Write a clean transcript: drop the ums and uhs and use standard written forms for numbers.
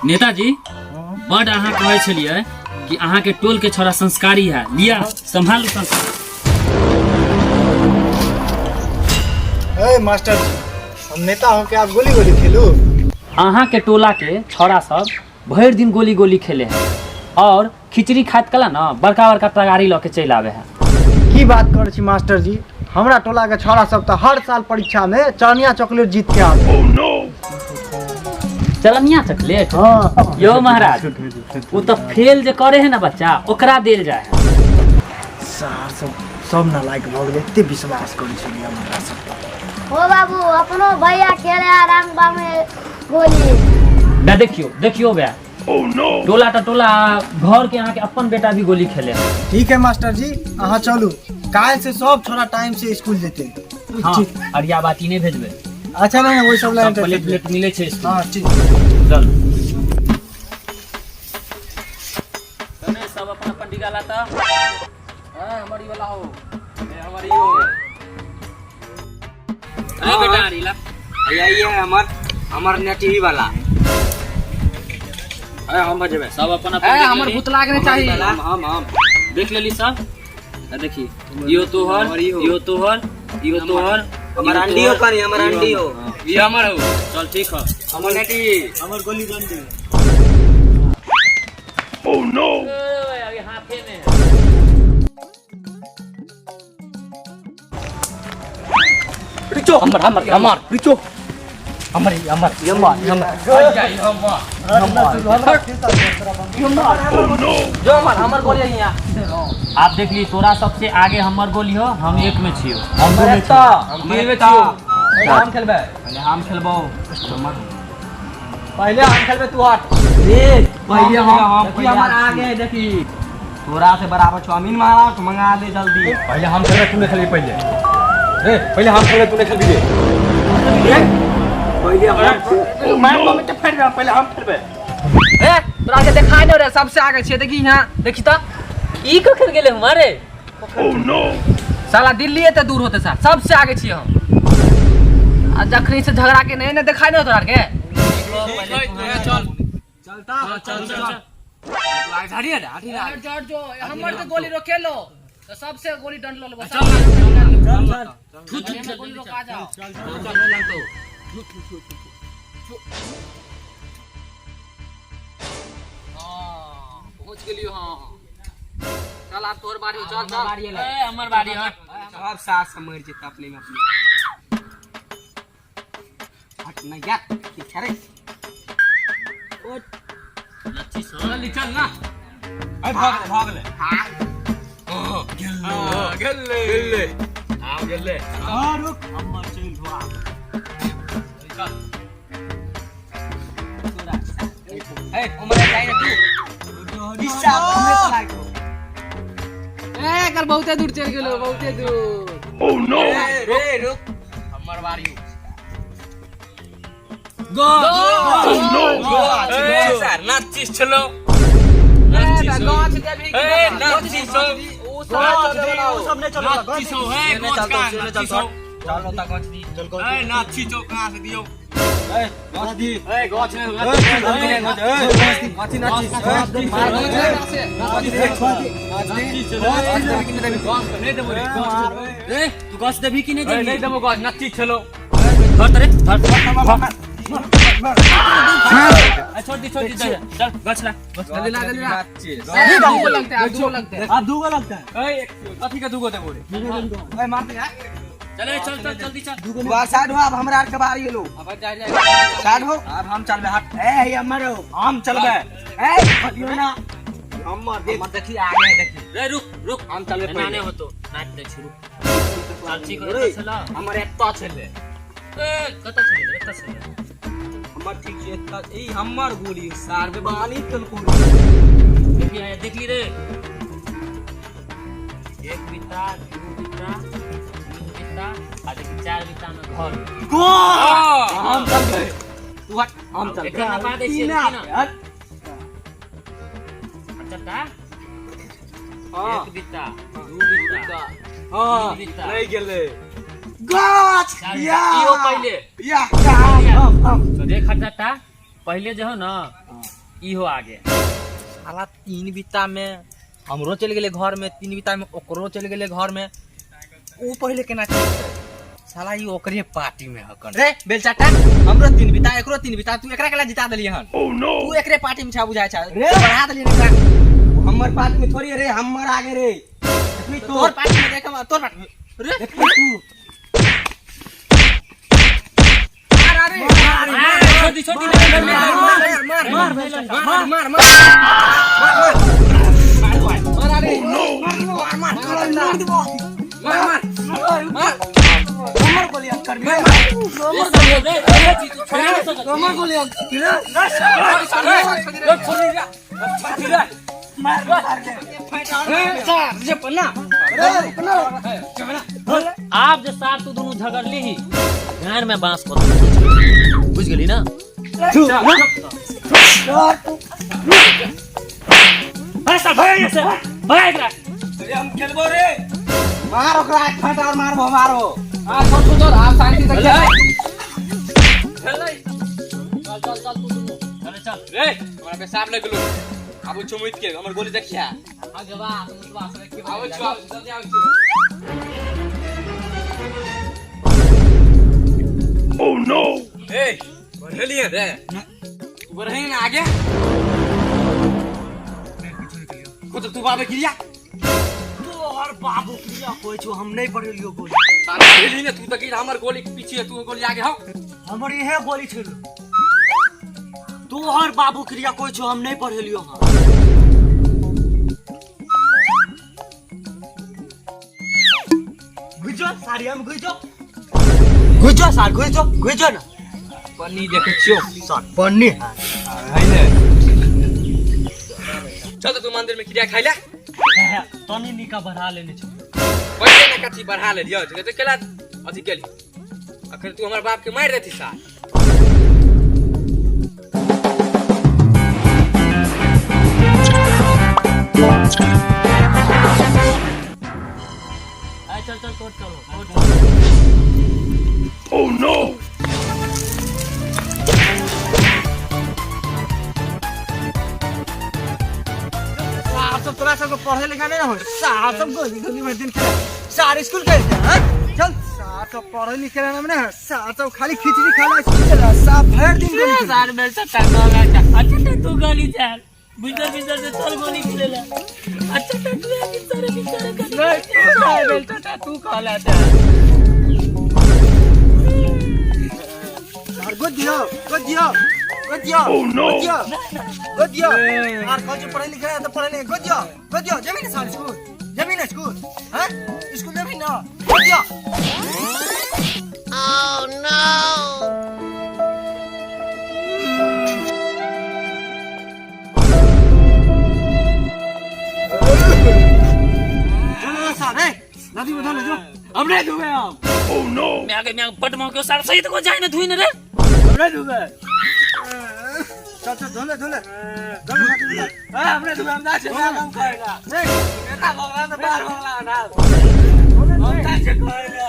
नेताजी, बड अहाँ कहै छलियै कि अहाँके टोल के छोरा संस्कारी है, लिया संभालू संस्कार। ए मास्टर जी, हम नेता हो के आप गोली गोली खेलू? अहाँके टोला के छोरा सब भरि दिन गोली गोली खेले है और खिचड़ी खाइत कला ना बड़का बड़का तगारी लऽ के चलि आवे है। की बात करै छी मास्टर जी, हमरा टोला के छौड़ा सब तऽ हर साल परीक्षा में चरनिया चॉकलेट जीत के आवे। चरनिया चॉकलेट? हाँ। यो महाराज, वो तो फेल जे करे है ना बच्चा, ओकरा देल जाए है। सार सब सब नालायक भऽ गेलै, एते विश्वास करै छलियै हमरा सब पर। हो बाबू, अपनो भैया खेले आ रंगबा में गोली। बे देखियो देखियो बे, टोला टा टोला घर के अहाँ के अपन बेटा भी गोली खेले है। ठीक है मास्टर जी, अहाँ चलू, काल्हि से सब छोरा टाइम से स्कूल जेते। हाँ। ठीक। अरिया बाती नहीं भेजबे। अच्छा, नहीं, वही सब लाइन सब प्लेट प्लेट मिले छै स्कूल। हाँ ठीक। चल तने सब अपन अपन डिगा लाता। हां, हमर ई वाला हो, ए हमर ई हो। अरे बेटा, अरे ला। यही है हमर, हमर नेटी वाला। अरे हम बजेबे। सब अपन अपन ए देख हमर लेली। भूत लागने चाहिए। हम देख लेली सब। आ देखी, यो तोहर, हमर ई हो। यो तोहर, यो तोहर, हमर यो अंडी हो तोहर, कनी, हमर यो अंडी हो। हाँ, ये हमर हो। चल ठीक है। हमर नेटी। हमर गोली डंडी। ओए, अभी हाथे में है। रिचो हमर हमर हमर रिचो हमर हमर हमर हमर जो हमर हमर गोली है यहाँ। आप देख ली, तोरा सबसे आगे हमर गोली हो, हम एक में छियो। हम हम तीन में छियो। पहले हम खेलबे, पहले हम खेलबो, पहले हम खेलबे, तू हट रे। पहले हम, देखी हमर आगे, देखी तोरा से बराबर छो। अमीन महाराज मंगा दे जल्दी। पहले हम खेलबे, तू नहीं खेलबी। पहले रे, पहले हम खेलबे, तू नहीं खेलबी रे। पहले हम मार को में फेर दे, पहले हम खेलबे। ए तोरा के देखाय नहीं रे, सबसे आगे छियै। देखी यहाँ, देखी त ई कखन गेले हमारे? साला दिल्ली एते दूर होते साल, सबसे आगे छियै हम। आ जखनी से झगड़ा के नहीं ने देखाय नहीं तोरा के। चल चलता चल चल चल। हट जो हमर के गोली रोके लो तो सबसे गोली डंड लो। चल चल। थू थू चल। गोली रोका जाओ। चल चल लगतो। हां, पहुंच गेलियो। हां, चल आब तोर बारी हो, चल चल। ए हमर बारी हट। सब सास मर जेतै अपने में अपने। हट ना यार, की छरे। लच्छी सर चल चल ना। अरे भाग ले, भाग ले। गेले गेले आओ गेले। हाँ रुक, हमर चलि हुआ। चल ए उमर जाई ना तू दिशा हमें तो लागो। ए कल बहुते दूर चल गेलो, बहुते दूर। Oh no! रे रुक, हमर बारी। गो। ए सर नाचिस चलो, नाचिस देबी। ए नाचिस ओ सब ओ सब नहीं चलो। नाचिस हो है गोच का नाचिस हो। चलो ता गछ दी। ए नाचिस हो कहां से दियो? गाछ दी। ए गोच ने। गाछ दी, नाची। ए तू गाछ देबी कि नहीं देबी? नहीं देबो गछ, नाचिस चलो। धर तरे धर। ए छोड़ दी, छोड़ दी, चल चल गाछ ला। जल्दी ला, जल्दी ला। ए दूगो लगते है, दूगो लगते है। आप दूगो लगता है। ए कथी के दूगो देबो रे? ए मार दे यार। चल चल चल जल्दी चल। तू आ साइड हो, अब हमरा आर के बारी एलो। अब जा जा साइड हो, अब हम चलबे। हट ए हे हमर हो, हम चलबे। ए हटियो ना, हमर देख, हमर देखी आगे देखी। रे रुक रुक, हम चलबे। एना पहिले नहीं होतो, नाच दे छी, रुक। चल ठीक हो। रे, चला। हमर एत्ता छले। ए कत छले? एत छले। हमर ठीक छै एत्ता। ई हमर गोली सार बे बाली तलको। देखी आया, देख ली रे, एक बिता, दू बिता, तीन बिता आ देखी चार बिता में घर। हम चलबे, तू हट, हम चलबे। एकरा नपा दै छियै, तीन रुकी ना। हट। अच्छा ता हां। एक बिता, दू बिता, हां। तीन बिता। नहीं गेले। गाछ या इहो पहिले या हम हम तो देख हटा पहिले जो हो ना इहो आगे साला 3 बीता में हमरो चलि गेलै घर में, 3 बीता में ओकरो चलि गेलै घर में, ऊ पहिले केना चलतै? साला ई ओकरे पार्टी में हकन रे बेलचाटा। हमरो 3 बीता एकरो 3 बीता, तू एकरा केला जिता देलियै हन? तू एकरे पार्टी में छा बुझाय छा रे। बढ़ा देलियै एकरा। हमर पार्टी में थोड़ी रे, हमर आगे रे। देखबी तू तोर पार्टी में देख, तोर पार्टी में रे देखबी तू। मार अरे छोटी छोटी मार मार मार मार मार मार मार मार अरे मार मार मार देबो। मार मार मार हमर गोली करबी, हमर गोली करबी रे। मार मार के आप जे सार तू दुनू झगड़ली ही घर में बांस को बुझ गेली ना? अरे सार भाग यहाँ से, भाग एकरा। हम खेलबो रे, मार ओकरा एक फट और मारबो मारो। हां छोड़ छोड़, आप शांति से खेल। चल चल चल तू दुनू चले चल रे हमरा पेशाब लग गेलो, आबू छौ मुइत के हमर गोली देखिया। आगे बा मुतबा सब के आबै छौ, आबै छौ, जल्दी आबै छौ। ए बढ़लिए रे, तू बढ़ही ना आगे खुद तू बाबे क्रिया। तोहर बाबू क्रिया कोइ छौ, हम नहीं पढ़ेलियो गोली। बाबे खेली ने तू त गिर हमर गोली के पीछे, तू गोली आगे हो। हमर इहे गोली छल। तोहर बाबू क्रिया कोइ छौ, हम नहीं पढ़ेलियो। हां घुजो सारी, हम घुजो घुजो सार, घुजो घुजो ना। पन्नी देखै छियौ सार पन्नी है ने। चल त तू मंदिर में क्रिया खाइला। तनी निका बढ़ा लेने छौ। पहिले ना कथी बढ़ा लेलियो, त केला अथी केली। अखन तू हमर बाप के मारि देती सार। चल चल कोर्ट चलो कोर्ट। साहब सब तोरा सबके पढ़े लिखा नहीं ना हो। साहब सब गोली गोली भर दिन खेले सार स्कूल गए थे। हां चल साहब सब पढ़े लिखे ना ना, साहब सब खाली खिचड़ी खाला स्कूल चला, साहब भर दिन गोली खेले। सार बेलचाटा गोला अच्छा अच्छा तू गोली चल बिजर बिजर से चल गोली खेलेला। अच्छा तू है सारे बिचारे का नहीं तू बेलचाटा तू कहला था। सार गोद दियो गोद दियो गोद दियो गोद दियो गोद दियो। यार कौन जो पढ़े लिखे है तो पढ़े लिखे गोद दियो गोद दियो। जमीन है सार स्कूल, जमीन है स्कूल। हां स्कूल जमीन ना गोद दियो। चलो सार ए नदी में धो ले जो। हम नहीं धुबे हम। मैं आगे मैं बड मौके सार सही तो को जाए ना धुई न रे। हम नहीं धुबे। चल चल धो ले धो ले धो ले नदी में। हां हम नहीं धुबे, हम ना छे हम खाएगा। नहीं एता भगवान तो बाहर भगवान ना हम ना छे खाएगा।